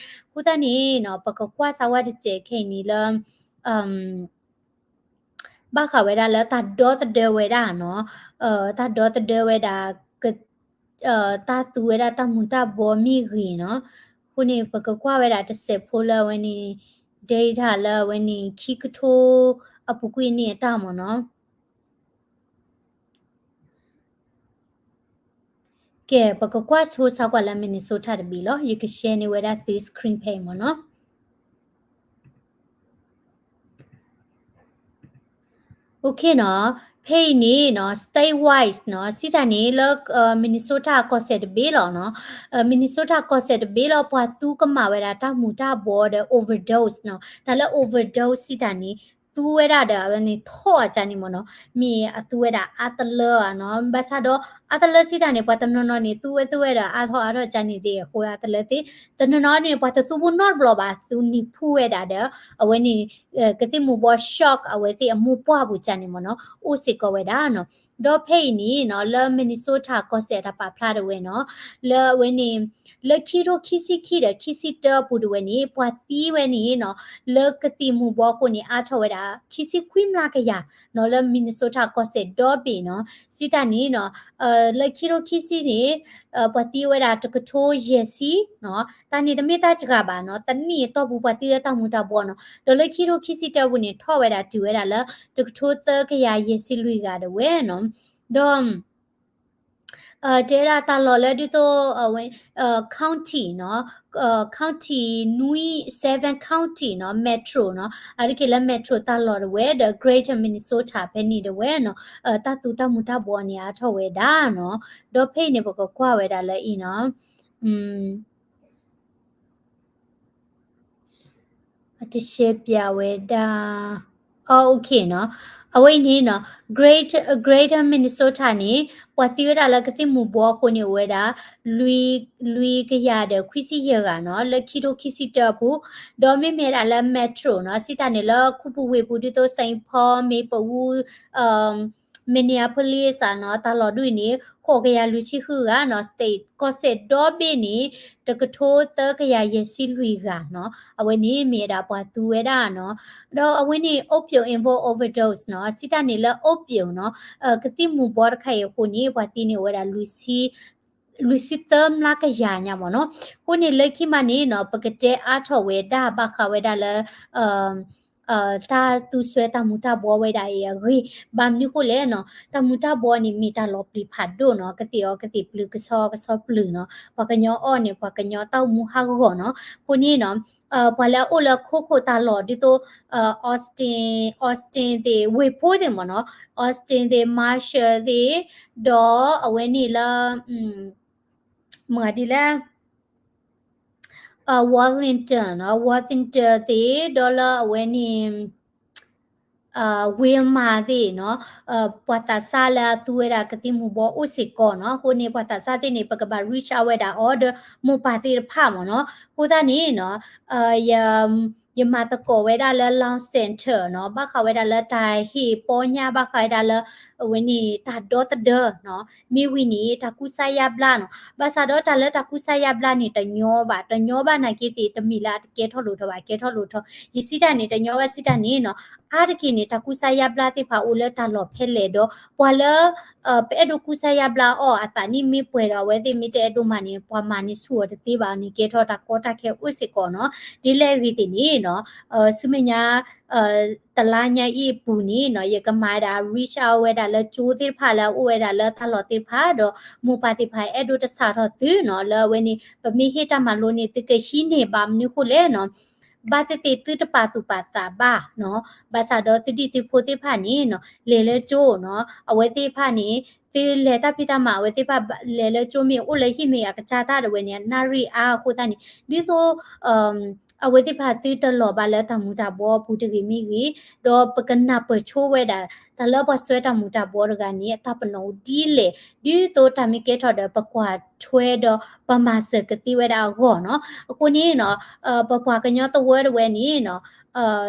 အဃိသတးန့ၣ်နီၤ ပကကွၢ်စးဝါတစဲးခဲအံၤန့ၣ်လၢ ဘၣ်ဃးဝဲဒၣ်လၢတၢ်ဒီသဒၢဝဲဒၣ်နီၤ, တၢ်ဒီသဒၢဝဲဒၣ် တၢ်သူဝဲဒၣ်တၢ်မူၤတၢ်ဘှီးမ့ၢ်ဂ့ၤနီၤ. အဃိန့ၣ် ပကကွၢ်ဝဲဒၣ်တစဲးဖိလၢအဝဲန့ၣ် data လၢအဝဲန့ၣ် ခံကထိအပူၤကွံာ်န့ၣ်အတၢ်မ့ၢ်နီၤ. ကဲ ပကကွၢ်ဆိစးကွၢ်လၢ Minnesota တဘ့ၣ်လီၤ. ယက share န့ၢ်ဝဲဒၣ်သ့ screen ဖဲအံၤမ့ၢ်နီၤ. Okay နီၤ, ဖဲအံၤန့ၣ်နီၤ state wise နီၤ, စံးတၢ်န့ၣ်လၢ Minnesota ကီၢ်စဲၣ်တဘ့ၣ်လီၤနီၤ. Minnesota ကီၢ်စဲၣ်တဘ့ၣ်လီၤ ပှၤသူကမၣ်ဝဲဒၣ်တၢ်မူၤတၢ်ဘှီးဒီး overdose နီၤ. တၢ်လၢ overdose စံးတၢ်န့ၣ် သူဝဲဒၣ်ဒီးအဝဲန့ၣ်ထီၣ်အကါန့ၣ်မ့ၢ်နီၤ, မ့ၢ်အသူဝဲဒၣ်အါတလၢဧါနီၤ. ဘၣ်ဆၣ်ဒီးအါတလၢစံးတၢ်န့ၣ် ပှၤတနီၤနီၤန့ၣ် သူဝဲသူဝဲဒီးအါထီၣ်အါထီၣ်ကါန့ၣ်သ့ၣ်အဃိအါတလၢသ့ၣ်, တနီၤနီၤန့ၣ် ပှၤတသူဘူးနီတဘျီဘၣ် သူနံၤဖူဝဲဒၣ်ဒီး အဝဲန့ၣ် ကသံၣ်မူၤဘှီး shock အဝဲသ့ၣ်အမိၢ်ပှၢ်ပူၤကါန့ၣ်မ့ၢ်နီၤ အိၣ်စ့ၢ်ကီးဝဲဒၣ်နီၤ. ဒီးဖဲအံၤန့ၣ်နီၤ လၢ Minnesota ကီၢ်စဲၣ်တၢ်ပာ်ဖျါတဝဲနီၤ, လၢအဝဲန့ၣ် လၢခံထိခံဆံခံဒီးခံဆံတၢအပူၤတဝဲန့ၣ် ပှၤသံဝဲန့ၣ်နီၤ လၢကသံၣ်မူၤဘှီးအဃိန့ၣ် အါထီၣ်ဝဲဒၣ် ခံဆံခွံမျးကယၤနီၤ လၢ Minnesota ကီၢ်စဲၣ်ဒီဘ့ၣ်နီၤ. စံးတၢ်န့ၣ်နီၤ လၢခံထိခံဆံန့ၣ် ပှၤသံဝဲဒၣ်တကထိယဲၢ်ဆံနီၤ, တၢ်န့ၣ်တမ့ၢ်တၢ်စှၤဘၣ်နီၤ, တနံၣ်အတီၢ်ပူၤပှၤသံလၢတၢ်မူၤတၢ်ဘှီးနီၤ, ဒီးလၢခံထိခံဆံတၢအပူၤန့ၣ် ထီၣ်ဝဲဒၣ်တုၤဝဲဒၣ်လၢ တကထိသၢကယၤယဲၢ်ဆံလွံၢ်ဂၤတဝဲနီၤ. ဒီး တဲဒၣ်တၢ်လီၢ်လၢဒ်သိး county နီၤ, county နွံ seven county နီၤ, metro နီၤ, အါတက့ၢ်လၢ metro တၢ်လီၢ်တဝဲ ဒီး Greater Minnesota ဖဲန့ၣ်တဝဲနီၤ, တၢ်သူတၢ်မူၤတၢ်ဘှီးန့ၣ်အါထီၣ်ဝဲဒၣ်နီၤ. ဒီးဖဲအံၤန့ၣ် ပကကွၢ်ဝဲဒၣ်လၢအံၤနီၤ အတရှဲပၠးဝဲဒၣ်, အ okay နီၤ, အဝဲအံၤန့ၣ်နီၤ Great Greater Minnesota န့ၣ် ပှၤသံဝဲဒၣ်လၢကသံၣ်မူၤဘှီးအဃိန့ၣ် အိၣ်ဝဲဒၣ် လွံၢ်ကယၤဒီးခွံဆံယဲၢ်ဂၤနီၤ လၢခံထိခံဆံတၢအပူၤ, ဒီးမ့မ့ၢ်ဒၣ်လၢ metro နီၤ စံးတၢ်န့ၣ်လၢခူပူၤဝ့ၢ်ပူၤ ဒ်သိး Saint Paul, Maplewood, Minneapolis နီၤ တၢ်လီၢ်ဒ်အံၤန့ၣ် ဃိးကယၤလွံၢ်ဆံဃုဂၤနီၤ state ကီၢ်စဲၣ်ဒီဘ့ၣ်န့ၣ် တကထိသၢကယၤယဲၢ်ဆံလွံၢ်ဂၤနီၤ အဝဲန့ၣ်မ့ၢ်ဝဲဒၣ်ပှၤသူဝဲဒၣ်နီၤ, ဒီးအဝဲန့ၣ် opioid involved overdose နီၤ စံးတၢ်န့ၣ်လၢ opioid နီၤ ကသံၣ်မူၤဘှီးတခါအံၤအဃိန့ၣ် ပှၤသံန့ၢ်ဝဲဒၣ် လွံၢ်ဆံသၢမျးကယၤညါမ့ၢ်နီၤ, အဃိန့ၣ်လၢခံမးန့ၣ်နီၤ ပကတဲအါထီၣ်ဝဲဒၣ်ဘၣ်ဃးဝဲဒၣ်လၢ တၢ်သူစွဲတၢ်မူၤတၢ်ဘှီဝဲဒၣ်အံၤအဂ့ၢ်, ဘၣ်မနုၤဃိလဲၣ်နီၤ, တၢ်မူၤတၢ်ဘှီန့ၣ် မ့ၢ်တၢ်လီၤပျံၤဖးဒိၣ်နီၤ, ကသ့ၣ်အီကသ့ၣ်ပျုၤ ကဆီကဆီပျုၤနီၤ, ပှၤကညီအီၣ်န့ၣ် ပှၤကညီတၢ်အိၣ်မူဟးဂီၤနီၤ, အဃိန့ၣ်နီၤ ပှၤလၢအအိၣ်လၢခိခိၣ်တၢ်လီၢ်ဒ်သိး Austin, Austin သ့ၣ် ဝ့ၢ်ဖိသ့ၣ်မ့ၢ်နီၤ, Austin သ့ၣ် Marshall သ့ၣ်, ဒီးအဝဲန့ၣ်လၢ မ့ၢ်ဒ်လဲၣ် Worthington နီၤ, Worthington သ့ၣ် ဒီးလၢအဝဲန့ၣ် Wilmar သ့ၣ်နီၤ, ပှၤသးစၢ်လၢအသူဝဲဒၣ်ကသံၣ်မူၤဘှီအိၣ်စ့ၢ်ကီးနီၤ, အဃိန့ၣ် ပှၤသးစၢ်သ့ၣ်န့ၣ် ပကဘၣ် reach out ဝဲဒၣ်အီၤဒီး မိၢ်ပၢ်သ့ၣ်တဖၣ်မ့ၢ်နီၤ, အဃိသတးန့ၣ်နီၤ ယမၤသကိးဝဲဒၣ်လၢ Law Center နီၤ, ဘၣ်ဃးဝဲဒၣ်လၢတၢ်ဟ့ၣ်ပီညါ ဘၣ်ဃးဝဲဒၣ်လၢ အဝဲန့ၣ်တၢ်ဒီသဒၢနီၤ, မ့ၢ်ဝံၤန့ၣ် တၢ်ကူစါယါဘျါနီၤ, ဘၣ်ဆၣ်ဒီးတၢ်လၢတၢ်ကူစါယါဘျါန့ၣ် တညီဘၣ်, တညီဘၣ်နာ်က့သ့ၣ် တမ့ၢ်လၢအတကဲထီၣ်လိၤထီၣ်ဘၣ်, ကဲထီၣ်လိၤထီၣ်, ယစံးတၢ်န့ၣ် တညီဘၣ်စံးတၢ်န့ၣ်နီၤ, အါတက့ၢ်န့ၣ် တၢ်ကူစါယါဘျါသ့ၣ်တဖၣ်အိၣ်လၢတၢ်လီၢ်ဖဲလဲၣ်ဒီး ပှၤလၢ ပအဲၣ်ဒိးကူစါယါဘျါအီၤအသးန့ၣ်မ့ၢ်ပှဲၤဒီး အဝဲသ့ၣ်မ့ၢ်တအဲၣ်ဒိးမၤန့ၣ် ပှၤမၤန့ၢ်ဆူၣ်အီၤတသ့ဘၣ်န့ၣ် ကဲထီၣ်တၢ်ကီတၢ်ခဲအိၣ်စ့ၢ်ကီးနီၤ, ဒ်လဲၣ်အဂ့ၢ်သ့ၣ်န့ၣ်နီၤ, ဆူမဲာ်ညါ တလါညါအံၤအပူၤန့ၣ်နီၤ ယကမၤဝဲဒၣ် reach out ဝဲဒၣ်လၢကၠိသ့ၣ်တဖၣ်လၢအအိၣ်ဝဲဒၣ်လၢတၢ်လီၢ်သ့ၣ်တဖၣ်ဒီး မိၢ်ပၢ်သ့ၣ်တဖၣ်အဲၣ်ဒိးတစးထီၣ်သုနီၤ, လၢအဝဲန့ၣ် ပမ့ၢ်ဟ့ၣ်တၢ်မၤလိန့ၣ် သုကဟံးန့ၢ်ဘၣ်မနုၤဃိလဲၣ်နီၤ ဘၣ်သ့ၣ်သ့ၣ်သုတပာ်သူၣ်ပာ်သးဘၣ်နီၤ, ဘၣ်ဆၣ်ဒီးသုဒံၣ်သုဖိသ့ၣ်တဖၣ်န့ၣ်နီၤ လဲၤလၢကၠိနီၤ, အဝဲသ့ၣ်တဖၣ်န့ၣ် သုလဲၤတၢ်ဖံးတၢ်မၤအဝဲသ့ၣ်တဖၣ် လဲၤလၢကၠိမ့ၢ်အိၣ်လၢဟံၣ်မ့ၢ်အကစၢ်တၢ်ဒၣ်ဝဲန့ၣ် နၣ်ရံၣ်အါအဃိသတးန့ၣ် ဒ်သိး အဝဲသ့ၣ်တဖၣ်သုတလီၤဘၣ်လၢတၢ်မူၤတၢ်ဘှီအပူၤတဂ့ၤမ့ၢ်ဂ့ၤ, ဒီးပကနၢ်ပၢၢ်ဆိဝဲဒၣ် တၢ်လၢပှၤစွဲတၢ်မူၤတၢ်ဘှီတဂၤန့ၣ် အတၢ်ပနီၣ်အိၣ်ဒ်လဲၣ်, ဒ်သိးတၢ်မ့ၢ်ကဲထီၣ်ဒီး ပကွၢ်ထွဲဒီးပမၤစၢၤကသ့ဝဲဒၣ်အဂီၢ်နီၤ. အဃိန့ၣ်နီၤ ပပှၤကညီတဝၢတဝဲန့ၣ်နီၤ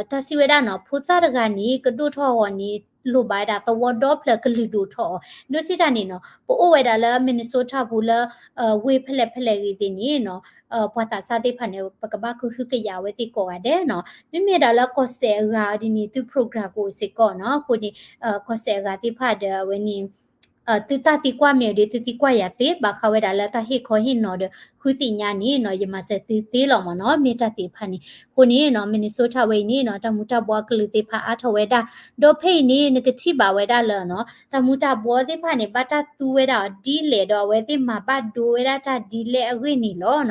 တၢ်စံးဝဲဒၣ်နီၤ ဖိသၣ်တဂၤန့ၣ် ကဒိၣ်ထီၣ်အဂီၢ်န့ၣ် လိၣ်ဘၣ်ဝဲဒၣ်သဝီဒီဖျၢၣ်ကလုာ်ဒိၣ်ထီၣ်အီၤ, ဒ်စံးတၢ်န့ၣ်နီၤ ပအိၣ်ဝဲဒၣ်လၢ Minnesota ပူၤလၢ ဝ့ၢ်ဖဲလဲၣ်ဖဲလဲၣ်ဂ့ၤသ့ၣ်န့ၣ်နီၤ ပှၤသးစၢ်သ့ၣ်တဖၣ်န့ၣ် ပကဘၣ်ကဟုကယာ်အဝဲသ့ၣ်ကိးဂၤဒဲးနီၤ. မ့မ့ၢ်ဒၣ်လၢကီၢ်စဲၣ်အဂၤဒ်န့ၣ် သု program ကအိၣ်စ့ၢ်ကီးနီၤ. အဃိန့ၣ် ကီၢ်စဲၣ်အဂၤသ့ၣ်တဖၣ်ဒီးအဝဲန့ၣ် သုတၢ်သံကွၢ်မ့ၢ်ဒီး သုသံကွၢ်ယၤသ့ ဘၣ်ဃးဝဲဒၣ်လၢတၢ်ဟ့ၣ်ခီဟ့ၣ်နီၤဒီး ဃုသ့ၣ်ညါန့ၣ်နီၤ ယမၤစၢၤသုသ့လီၤမ့ၢ်နီၤ မ့ၢ်တၢ်သ့ၣ်တဖၣ်န့ၣ်. အဃိန့ၣ်နီၤ Minnesota ဝဲအံၤန့ၣ်နီၤ တၢ်မူၤတၢ်ဘှီကလုာ်သ့ၣ်တဖၣ်အါထီၣ်ဝဲဒၣ်, ဒီးဖဲအံၤန့ၣ် နကထံၣ်ဘၣ်ဝဲဒၣ်လၢနီၤ တၢ်မူၤတၢ်ဘှီသ့ၣ်တဖၣ်န့ၣ် ဘၣ်တၢ်သူဝဲဒၣ်အီၤဒ်လဲၣ်ဒီး အဝဲသ့ၣ်မၤဘၣ်ဒိဝဲဒၣ်တၢ်ဒ်လဲၣ်အဂ့ၢ်န့ၣ်လီၤနီၤ.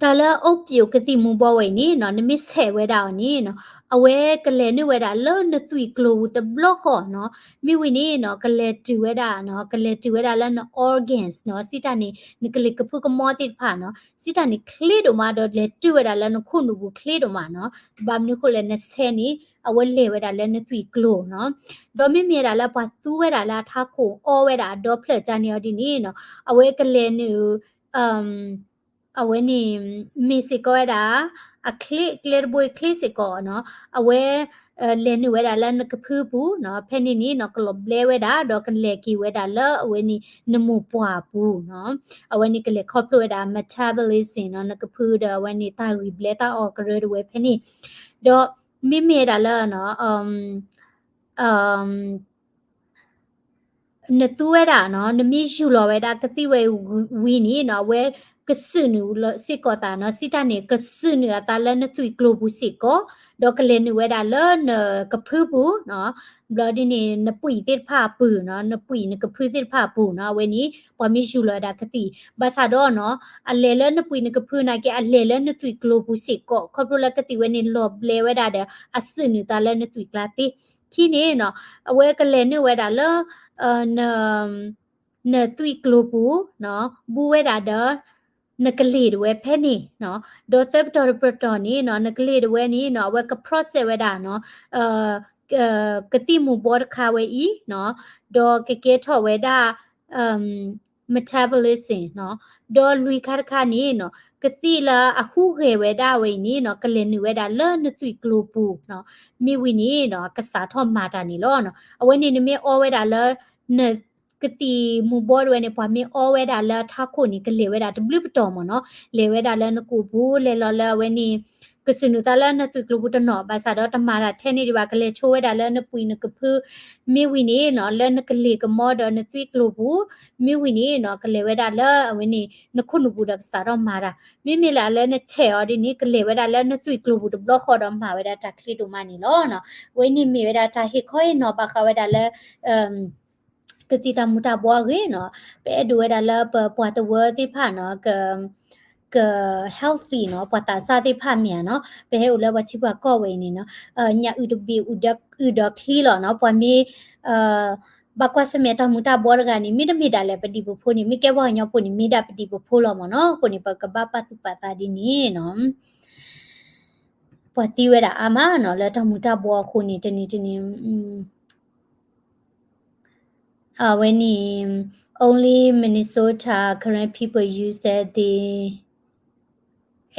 တၢ်လၢ opiate ကသံၣ်မူၤဘှီဝဲအံၤန့ၣ်နီၤ နမ့ၢ်ဆဲးဝဲဒၣ်အီၤန့ၣ်နီၤ အဝဲကလဲၤနုာ်ဝဲဒၣ်လၢနသွံၣ်ကျိၤပူၤတဘျီဃီနီၤ. မ့ၢ်ဝံၤန့ၣ်နီၤ ကလဲၤတုၤဝဲဒၣ်နီၤ ကလဲၤတုၤဝဲဒၣ်လၢန organs နီၤ စံးတၢ်န့ၣ် နကလ့ၤကဖုကမီသ့ၣ်တဖၣ်နီၤ စံးတၢ်န့ၣ်ချ့ဒိၣ်မး ဒီးလဲၤတုၤဝဲဒၣ်လၢနခိၣ်နူာ်ပူၤချ့ဒိၣ်မးနီၤ. ဘၣ်မနုၤဃိလဲၣ် နဆဲးန့ၣ် အဝဲလဲၤဝဲဒၣ်လၢနသွံၣ်ကျိၤနီၤ. ဒီးမ့မ့ၢ်ဒၣ်လၢပှၤသူဝဲဒၣ်လၢအထးခိၣ်အီဝဲဒၣ်အဒီဖျၢၣ်ကန့ၣ်အီၤဒ်န့ၣ်နီၤ အဝဲကလဲၤနုာ် အဝဲန့ၣ် မ့ၢ်စ့ၢ်ကီးဝဲဒၣ် အချ့ ကျဲတဘိချ့စ့ၢ်ကီးနီၤ အဝဲ လဲၤနုာ်ဝဲဒၣ်လၢနကဖုပူၤနီၤ ဖဲန့ၣ်န့ၣ်နီၤ ကလီၤဘျဲဝဲဒၣ် ဒီးကလဲၤက့ၤဝဲဒၣ်လၢအဝဲန့ၣ် နမိၢ်ပှၢ်ပူၤနီၤ အဝဲန့ၣ်ကလဲၤခီဖျိဝဲဒၣ် metabolism နီၤ နကဖုဒီးအဝဲန့ၣ် တၢ်ဂံၢ်ဘျဲတၢ်အီၣ်ကရၢတဝဲဖဲန့ၣ် ဒီးမ့မ့ၢ်ဝဲဒၣ်လၢ နသူဝဲဒၣ်နီၤ နမ့ၢ်ယူၢ်လီၤဝဲဒၣ်ကသံၣ်ဝဲဝံၤန့ၣ်နီၤ အဝဲကစုာ်နုာ်စ့ၢ်ကီးသးနီၤ စံးတၢ်န့ၣ် ကစုာ်နုာ်အသးလၢနသွံၣ်ကျိၤပူၤစ့ၢ်ကီး ဒီးကလဲၤနုာ်ဝဲဒၣ်လၢနကဖုပူၤနီၤ ဘျီဒ်န့ၣ် နပှံာ်သ့ၣ်တဖၣ်အပူၤနီၤ နပှံာ်နကဖုသ့ၣ်တဖၣ်အပူၤနီၤ အဝဲန့ၣ် ပှၤမ့ၢ်ယူၢ်လီၤဝဲဒၣ်ကသံၣ် ဘၣ်ဆၣ်ဒီးနီၤ အလဲၤလၢနပှံာ်နကဖုနာ်က့ အလဲၤလၢနသွံၣ်ကျိၤပူၤစ့ၢ်ကီး ခီဖျိလၢကသံၣ်ဝဲန့ၣ်လီၤဘျဲဝဲဒၣ်ဒီး အစုာ်နုာ်သးလၢနသွံၣ်ကျါသ့ ခံန့ၣ်နီၤ အဝဲကလဲၤနုာ်ဝဲဒၣ်လၢ နသွံၣ်ကျိၤပူၤ ဘူးဝဲဒၣ်ဒီး နကလ့ၢ်တဝဲဖဲန့ၣ်နီၤ ဒီးသၢပတီၢ်တပတီၢ်န့ၣ်နီၤ နကလ့ၢ်တဝဲန့ၣ်နီၤ အဝဲက process ဝဲဒၣ်နီၤ ကသံၣ်မူၤဘှီတခါဝဲအံၤနီၤ ဒီးကကဲထီၣ်ဝဲဒၣ် metabolism နီၤ ဒီးလွံၢ်ခါတခါန့ၣ်နီၤ ကသံၣ်လၢအဟူးဂဲၤဝဲဒၣ်ဝဲအံၤန့ၣ်နီၤ ကလဲၤနုာ်ဝဲဒၣ်လၢနသွံၣ်ကျိၤပူၤနီၤ မ့ၢ်ဝံၤန့ၣ်နီၤ ကစးထီၣ်မၤတၢ်န့ၣ်လီၤနီၤ အဝဲန့ၣ်နမ့ၢ်အီဝဲဒၣ်လၢ န ကသံၣ်မူၤဘှီတဝဲန့ၣ် ပှၤမ့ၢ်အီဝဲဒၣ်လၢအထးခိၣ်န့ၣ် ကလဲၤဝဲဒၣ်တဘျုးပတီၢ်မ့ၢ်နီၤ လဲၤဝဲဒၣ်လၢနကိာ်ပူၤ လဲၤလီၤလၢအဝဲန့ၣ် ကစံးနုာ်သးလၢနသွံၣ်ကျိၤပူၤတနီၤ ဘၣ်ဆၣ်ဒီးတမၤတၢ်ထဲန့ၣ်ဒံးဘၣ် ကလဲၤဆိဝဲဒၣ်လၢနပှံၤနကဖု မ့ၢ်ဝံၤန့ၣ်နီၤ လၢနကလ့ၢ်ကမီဒီးနသွံၣ်ကျိၤပူၤ မ့ၢ်ဝံၤန့ၣ်နီၤ ကလဲၤဝဲဒၣ်လၢအဝဲန့ၣ် နခိၣ်နူာ်ပူၤဒီးကစးထီၣ်မၤတၢ် မ့မ့ၢ်လၢအလၢနဆဲးအီၤဒ်န့ၣ် ကလဲၤဝဲဒၣ်လၢနသွံၣ်ကျိၤပူၤတဘျီဃီဒီးမၤဝဲဒၣ်တၢ်ချ့ဒိၣ်မးန့ၣ်လီၤနီၤ. အဝဲန့ၣ်မ့ၢ်ဝဲဒၣ်တၢ်ဟ့ၣ်ခီဟ့ၣ်နီၤဘၣ်ဃးဝဲဒၣ်လၢ ကသံၣ်တၢ်မူၤတၢ်ဘှီအဂ့ၢ်နီၤ, ပအဲၣ်ဒိးဝဲဒၣ်လၢပပှၤတဝၢသ့ၣ်တဖၣ်နီၤ, က က healthy နီၤ, ပှၤသးစၢ်သ့ၣ်တဖၣ်မ့ၢ်ဧါနီၤ, ပဟဲအိၣ်လၢပှၤထံပှၤကီၢ်ဝဲအံၤန့ၣ်နီၤ, ညၣ်အုၣ်တဘ့ၣ်အုၣ်ဒီးချံလီၤနီၤ, ပှၤမ့ၢ် ဘၣ်ကွၢ်ဆၢၣ်မဲာ်တၢ်မူၤတၢ်ဘှီတဂၤန့ၣ် မ့တမ့ၢ်ဒၣ်လဲာ်ပဒံၣ်ပဖိန့ၣ် မ့ၢ်ကဲပှၤကညီဖိန့ၣ် မ့ၢ်ဒၣ်ပဒံၣ်ပဖိလီၤမ့ၢ်နီၤ, အဃိန့ၣ် ပကဘၣ်ပာ်သူၣ်ပာ်သးဒ်န့ၣ်နီၤ. ပှၤသံဝဲဒၣ်အါမးနီၤ လၢတၢ်မူၤတၢ်ဘှီအဃိန့ၣ် တနံၤတနံၤ အဝဲန့ၣ် only Minnesota Karen people use that they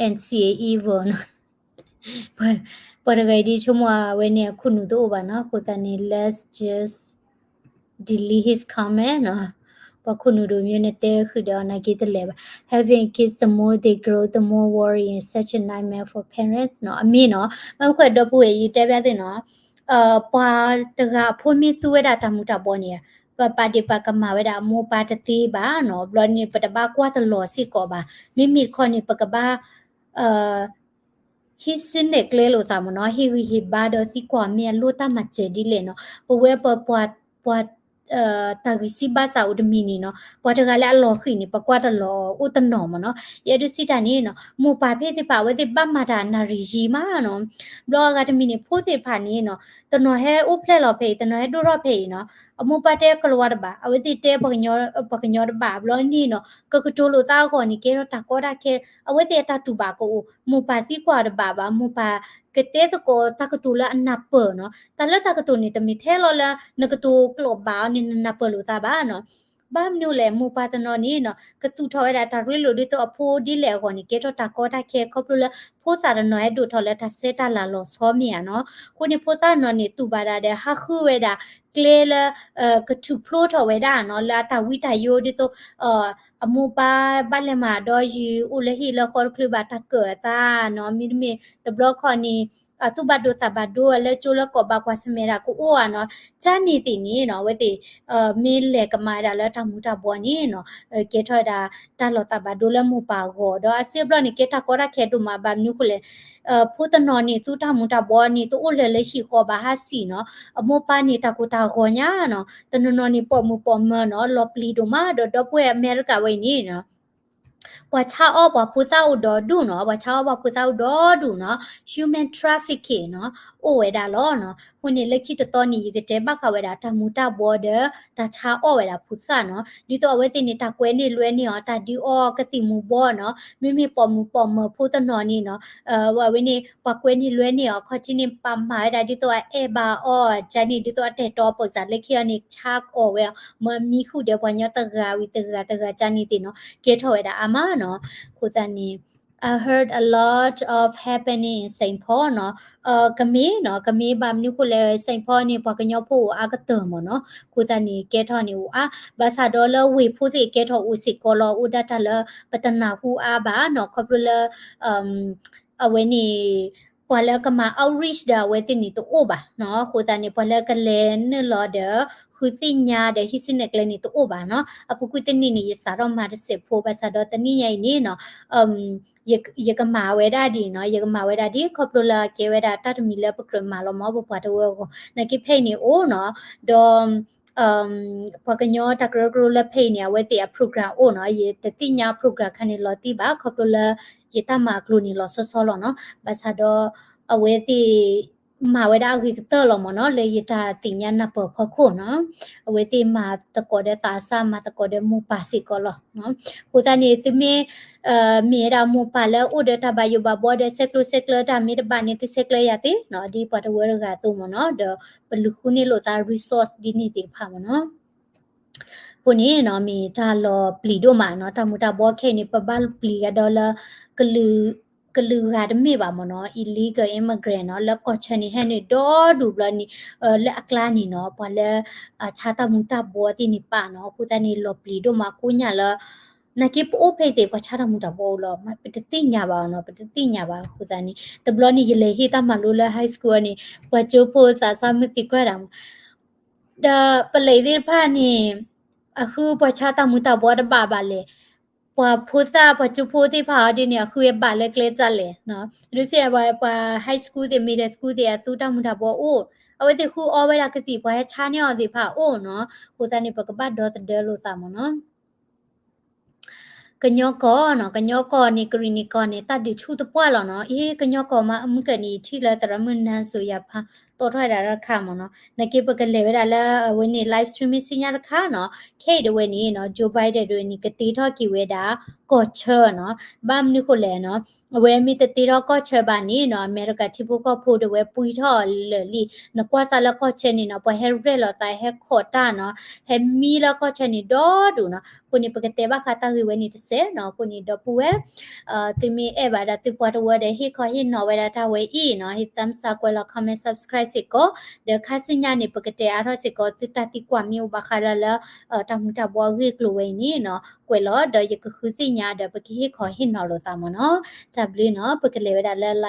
and see evil နီၤ, ပှၤတဂၤအံၤဒ်ဆိကမိၣ်အဝဲန့ၣ်အခိၣ်နူာ်တအိၣ်ဘၣ်နီၤ, အဃိသတးန့ၣ် let's just delete his comment နီၤ, ပှၤခိၣ်နူာ်ဒိၣ်မ့ၢ်နတဲဃုာ်ဒီးအီၤနာ်က့တလဲၤဘၣ်, having kids the more they grow the more worry and such a nightmare for parents နီၤ, အမ့ၢ်နီၤ, မ့ၢ်ခွဲးဒီပုၢ်ဝဲၢ်ယတဲဘၣ်သ့ၣ်နီၤ ပှၤတဂၤအဖိမ့ၢ်သူဝဲဒၣ်တၢ်မူၤတၢ်ဘှီန့ၣ် ပပာ်ဒ့ၣ်ပာ်ကမၣ်ဝဲဒၣ်အမိၢ်ပၢ်တသ့ဘၣ်နီၤ, ဘျီန့ၣ် ပတဘၣ်ကွၢ်တလီၤစ့ၢ်ကီးဘၣ်, မ့မ့ၢ်တခီန့ၣ် ပကဘၣ် ဟံးစုနဲၣ်ကျဲလိာ်သးမ့ၢ်နီၤ, ဟ့ၣ်ဂံၢ်ဟ့ၣ်ဘါဒီးသံကွၢ်မ့ၢ်အလိၣ်တၢ်မၤစၢၤဒ်လဲၣ်နီၤ, ပဝဲပပှၤ ပှၤ တၢ်ဂံၢ်စၢ်ဘါစၢ်အိၣ်တမံၤန့ၣ်နီၤ, ပှၤတဂၤလၢအလီၤဃံၤန့ၣ် ပကွၢ်တလီၤအိၣ်တနီၤမ့ၢ်နီၤ, ယအဲၣ်ဒိးစံးတၢ်န့ၣ်နီၤ, မိၢ်ပၢ်ဖဲသ့ၣ်တဖၣ် အဝဲသ့ၣ်ဘၣ်မၤတၢ်နၣ်ရံၣ်ယံၤမးနီၤ, ဘျီအဂၤတမံၤန့ၣ် ဖိသ့ၣ်တဖၣ်န့ၣ်နီၤ, တနီၤဟဲအိၣ်ဖျဲၣ်လီၤဖဲအံၤ တနီၤဟဲဒိၣ်ထီၣ်ဖဲအံၤနီၤ, အမိၢ်ပၢ်တဲကလၤဝါတဘၣ်, အဝဲသ့ၣ်တဲ ပှၤကညီတဘၣ်, ဘျီန့ၣ်နီၤ ကကတိၤလိာ်သးအဂီၢ်န့ၣ် ကဲထီၣ်တၢ်ကီတၢ်ခဲ, အဝဲသ့ၣ်အတၢ်တူၢ်ဘၣ်ကအိၣ်, မိၢ်ပၢ်သံကွၢ်တဘၣ်ဘၣ်, မိၢ်ပၢ်ကတဲသကိးတၢ်ကတိၤလၢအနၢ်ပၢၢ်နီၤ, တၢ်လၢတၢ်ကတိၤန့ၣ် တမ့ၢ်ထဲလီၤလၢ နကတိၤကျိာ်ဘၣ်အီၤန့ၣ် နနၢ်ပၢၢ်လိာ်သးဘၣ်နီၤ ဘၣ်မနုၤလဲၣ် မိၢ်ပၢ်တနီၤန့ၣ်နီၤ ကသူၣ်ထီၣ်ဝဲဒၣ်တၢ်ရ့လိာ်ဒ်သိးအဖိဒ်လဲၣ်အဂီၢ်န့ၣ် ကဲထီၣ်တၢ်ကီတၢ်ခဲ ခီဖျိလၢဖိသၣ်တနီၤဟဲဒိၣ်ထီၣ်လၢတၢ်ဆဲးတၢ်လၤလီၤဆီမ့ၢ်ဧါနီၤ. အဃိန့ၣ် ဖိသၣ်တနီၤန့ၣ် တူၢ်ဘၣ်ဒၣ်ဒီးဟးဃုဝဲဒၣ်ကျဲလၢ ကထူၣ်ဖျိထီၣ်ဝဲဒၣ်နီၤ လၢအတၢ်ဝံတၢ်ယိာ်ဒ်သိး အမိၢ်ပၢ်ဘၣ်လဲၤမၤဒီးယုၢ်အိၣ်လၢဟံၣ်လၢဃီတချုးဘၣ်တၢ်ကၢၣ်အသးနီၤ မ့တမ့ၢ်တဘျီခီန့ၣ် အသူၣ်ဘၣ်ဒိသးဘၣ်ဒိလၢကၠိလၢကီၢ်ဘၣ်ကွၢ်ဆၢၣ်မဲာ်ဒၣ်ကအိၣ်ဧါနီၤ ကၠါန့ၣ်သ့ၣ်န့ၣ်နီၤ အဝဲသ့ၣ် မ့ၢ်လဲၤကမၤဝဲဒၣ်လၢတၢ်မူၤတၢ်ဘှီန့ၣ်နီၤ ကဲထီၣ်ဝဲဒၣ်တၢ်လီၤသးဘၣ်ဒိလၢမိၢ်ပၢ်အဂီၢ် ဒီးအစ့ဘျီန့ၣ် ကဲတၢ်ကီတၢ်ခဲဒိၣ်မး ဘၣ်မနုၤအဃိလဲၣ် ဖိတနီၤန့ၣ် သူတၢ်မူၤတၢ်ဘှီန့ၣ် တအိၣ်လၢၤလၢဟံၣ်ဃီဘၣ်ဟးဆံးနီၤ အမိၢ်ပၢ်န့ၣ် တၢ်ကိၢ်တၢ်ဂီၤညါနီၤ တနီၤနီၤန့ၣ် ပိာ်မုၣ်ပိာ်မၢၤနီၤ လီၤပျံၤဒိၣ်မး ဒီးဒီပုၢ်ဝဲၢ်အမဲရကၤဝဲအံၤန့ၣ်နီၤ ပှၤဆါအီၣ်ပှၤဖိသၣ်အိၣ်ဒီဒူၣ်နီၤ ပှၤဆါအီၣ်ပှၤဖိသၣ်အိၣ်ဒီဒူၣ်နီၤ human trafficking နီၤ အိၣ်ဝဲဒၣ်လီၤနီၤ အဃိန့ၣ် လၢခံတသီန့ၣ် ယကတဲဘၣ်ဃးဝဲဒၣ်တၢ်မူၤတၢ်ဘှီဒီး တၢ်ဆါအီၣ်ဝဲဒၣ်ဖိသၣ်နီၤ ဒ်သိးအဝဲသ့ၣ်န့ၣ် တၢ်ကွဲန့ၢ်လွဲန့ၢ်အီၤ တၢ်ဒုးအီၣ်ကသံၣ်မူၤဘှီးနီၤ မ့မ့ၢ်ပိာ်မုၣ်ပိာ်မၢၤဖိတနီၤန့ၣ်နီၤ အဝဲန့ၣ် ပှၤကွဲန့ၢ်လွဲန့ၢ်အီၤ ခီၣ်ထံးန့ၣ် ပာ်မၤဝဲဒၣ်ဒ်သိးအအဲၣ်ဘၣ်အီၤ ကၠါန့ၣ် ဒ်သိးအတဲာ်တီပိာ်စၢ်လၢခံအီၤန့ၣ် ဆါအီၣ်ဝဲအီၤ မၢမံဃုာ်ဒီးပှၤကညီတဂၤဝံၤတဂၤတဂၤ ကၠါန့ၣ်သ့ၣ်နီၤ ကဲထီၣ်ဝဲဒၣ်အါမးနီၤ အဃိသတးန့ၣ် I heard a lot of happening in Saint Paul နီၤ ကမ့ၢ်နီၤ ကမ့ၢ်ဘၣ်မနုၤအဃိလဲၣ် Saint Paul န့ၣ် ပှၤကညီဖိအိၣ်အါကတၢၢ်မ့ၢ်နီၤ အဃိသတးန့ၣ် ကဲထီၣ်န့ၣ်အိၣ်အါ ဘၣ်ဆၣ်ဒီးလၢဝ့ၢ်ဖိသ့ၣ်ကဲထီၣ်အိၣ်စ့ၢ်ကီးလီၤ အိၣ်ဒၣ်တၢ်လၢပတနၢ်ဟူအါဘၣ်နီၤ ခီဖျိလၢ အဝဲန့ၣ် ပှၤလၢကမၤ outreach ဒီးအဝဲသ့ၣ်န့ၣ်တအိၣ်ဘၣ်နီၤ အဃိသတးန့ၣ် ပှၤလၢကလဲၤနုာ်လီၤဒီး ဃုသ့ၣ်ညါဒီးဟံးစုနဲၣ်ကျဲန့ၣ်တအိၣ်ဘၣ်နီၤ အပူၤကွံာ်တနံၣ်န့ၣ် ယစးထီၣ်မၤတစဲးဖိ ဘၣ်ဆၣ်ဒီးတနံၣ်ညါအံၤန့ၣ်နီၤ ယကမၤဝဲဒၣ်ဒ်နီၤ ယကမၤဝဲဒၣ်ဒ် ခီဖျိလၢအကဲဝဲဒၣ်တၢ်တမံၤလၢပကြၢးမၤလီၤမ့ၢ် ပပှၤတဝၢအဂီၢ် နာ်က့ဖဲအံၤန့ၣ်အိၣ်နီၤ ဒီး ပှၤကညီတၢ်ကရၢကရိလၢဖဲအံၤန့ၣ် အဝဲသ့ၣ်အ program အိၣ်နီၤ ယတသ့ၣ်ညါ program ခါန့ၣ်လီၤတံၢ်ဘၣ် ခီဖျိလၢ ယတၢ်မၤအကျိၤန့ၣ်လီၤဆီဆီလီၤနီၤ ဘၣ်ဆၣ်ဒီး အဝဲသ့ၣ် မၤဝဲဒၣ်အဂ့ၤကတၢၢ်လီၤမ့ၢ်နီၤ လၢယတၢ်သ့ၣ်ညါနၢ်ပၢၢ်ဖီခိၣ်နီၤ အဝဲသ့ၣ်မၤသကိးဒီးသးစၢ် မၤသကိးဒီးမိၢ်ပၢ်စ့ၢ်ကီးလီၤ အဃိသတးန့ၣ် သုမ့ၢ် မ့ၢ်ဝဲဒၣ်မိၢ်ပၢ်လၢအိၣ်ဒီးတၢ်ဘၣ်ယိၣ်ဘၣ်ဘှီဒီးဆဲးကျိးဆဲးကျၢတၢ်မ့ၢ်တဘၣ်န့ၣ် သုဆဲးကျၢယၤသ့နီၤ ဒ်ပှၤတဝၢတဂၤအသိးမ့ၢ်နီၤ ဒီးပလူၤဃုန့ၢ်လိာ်သး resource ဒ်န့ၣ်သ့ၣ်တဖၣ်မ့ၢ်နီၤ အဃိန့ၣ်နီၤ မ့ၢ်တၢ်လီၤပျံၤဒိၣ်မးနီၤ တၢ်မူၤတၢ်ဘှီခဲအံၤန့ၣ် ပဘၣ်ပျံၤကဒီးလၢ ကလုာ်ဂၤတမ့ၢ်ဘၣ်မ့ၢ်နီၤ illegal immigrant နီၤ လၢကီၢ်ဆၢန့ၣ် ဟဲနုာ်ဒီဒူၣ်ဘျီန့ၣ် လၢအကျါန့ၣ်နီၤ ပှၤလၢ ဆါတၢ်မူၤတၢ်ဘှီသ့ၣ်န့ၣ်ပာ်နီၤ အဃိသတးန့ၣ် လီၤပျံၤဒိၣ်မးကိးညၣ်လၢ နာ်က့ပအိၣ်ဖဲအံၤသ့ၣ် ပှၤဆါတၢ်မူၤတၢ်ဘှီအိၣ်လီၤ, ပတသ့ၣ်ညါဘၣ်နီၤ, ပတသ့ၣ်ညါဘၣ်အဃိသတးန့ၣ် တဘျီန့ၣ် ယလဲၤဟ့ၣ်တၢ်မၤလိလၢ high school န့ၣ် ပှၤကၠိဖိသးစၢ်မုၢ်သံကွၢ်ဒၣ်မး ဒီးပလဲၤသ့ၣ်တဖၣ်န့ၣ် အဃုပှၤဆါတၢ်မူၤတၢ်ဘှီတဘၣ်ဘၣ်လဲၣ်, ပှၤဖိသၣ်ပှၤကၠိဖိသ့ၣ်တဖၣ်အီၤဒ်န့ၣ် အဃုအဘၣ်လၢကျဲတၢ်လဲၣ်, ဒုးစ့ၢ်ပှၤ high school သ့ၣ် middle school သ့ၣ် အသူတၢ်မူၤတၢ်ဘှီအိၣ်, အဝဲသ့ၣ်ဃုအီဝဲဒၣ်ကသံၣ် ပှၤဟဲဆါန့ၢ်အီၤသ့ၣ်တဖၣ်အိၣ်နီၤ, အဃိသတးန့ၣ် ပကဘၣ်ဒီသဒၢလိာ်သးမးနီၤ. ကညီကီၢ်နီၤ, ကညီကီၢ်န့ၣ် ကရံၣ်နံၣ်ကီၢ်န့ၣ် တၢ်ဒုးဆူၣ်သပှၢ်လီၤနီၤ. အ့ ကညီကီၢ်မး အမုၢ်ကၢၢ်နံၤ ထံၣ်လၢသရၣ်မုၣ်နၢ်စိၤယၤဖး သီထီၣ်ဝဲဒၣ်တၢ်တခါမးနီၤ. နာ်က့ပကလဲၤဝဲဒၣ်လၢအဝဲန့ၣ် live streaming ဆူညါတခါနီၤ. ခဲအံၤဒၣ်ဝဲန့ၣ်နီၤ Joe Biden ဒၣ်ဝဲန့ၣ် ကတ့ထီၣ်က့ၤဝဲဒၣ် ကီၢ်ဆၢနီၤ. ဘၣ်မနုၤဃိလဲၣ်နီၤ, အဝဲမ့ၢ်တတ့ထီၣ်ကီၢ်ဆၢဘၣ်န့ၣ်နီၤ အမဲရကၤထံဖိကီၢ်ဖိဒၣ်ဝဲပှံထီၣ်လၢာ်လံ. နကွၢ်စၢ်လၢကီၢ်ဆၢန့ၣ်နီၤ ပှၤဟဲရဲၣ်လီၤသး ဟဲခိးတၢ်နီၤ, ဟဲမံလၢကီၢ်ဆၢန့ၣ်ဒီဒူၣ်နီၤ. အဃိန့ၣ် ပကတဲဘၣ်ဃးတၢ်ဂ့ၢ်ဝဲန့ၣ်တစဲးနီၤ. အဃိန့ၣ် ဒီပုၢ်ဝဲၢ် သုမ့ၢ်အဲၣ်ဘၣ်ဒၣ်သုပှၤတဝၢဒီး ဟ့ၣ်ခီဟ့ၣ်နီၤဝဲဒၣ်တၢ်ဝဲအံၤနီၤ, ဟ့ၣ် thumbs up ကွဲးလီၤ comment subscribe စ့ၢ်ကီး, ဒီးခါဆူညါန့ၣ် ပကတဲအါထီၣ်စ့ၢ်ကီး သုတၢ်သံကွၢ်မ့ၢ်အိၣ်ဘၣ်ဃးဒီးလၢ တၢ်မူၤတၢ်ဘှီအဂ့ၢ်အကျိၤဝဲအံၤန့ၣ်နီၤ, ကွဲးလီၤဒီးယကဃုသ့ၣ်ညါဒီး ပကဟ့ၣ်ခီဟ့ၣ်နီၤလိာ်သးမးနီၤ. တၢ်ဘျုးနီၤ, ပကလဲၤဝဲဒၣ်လၢ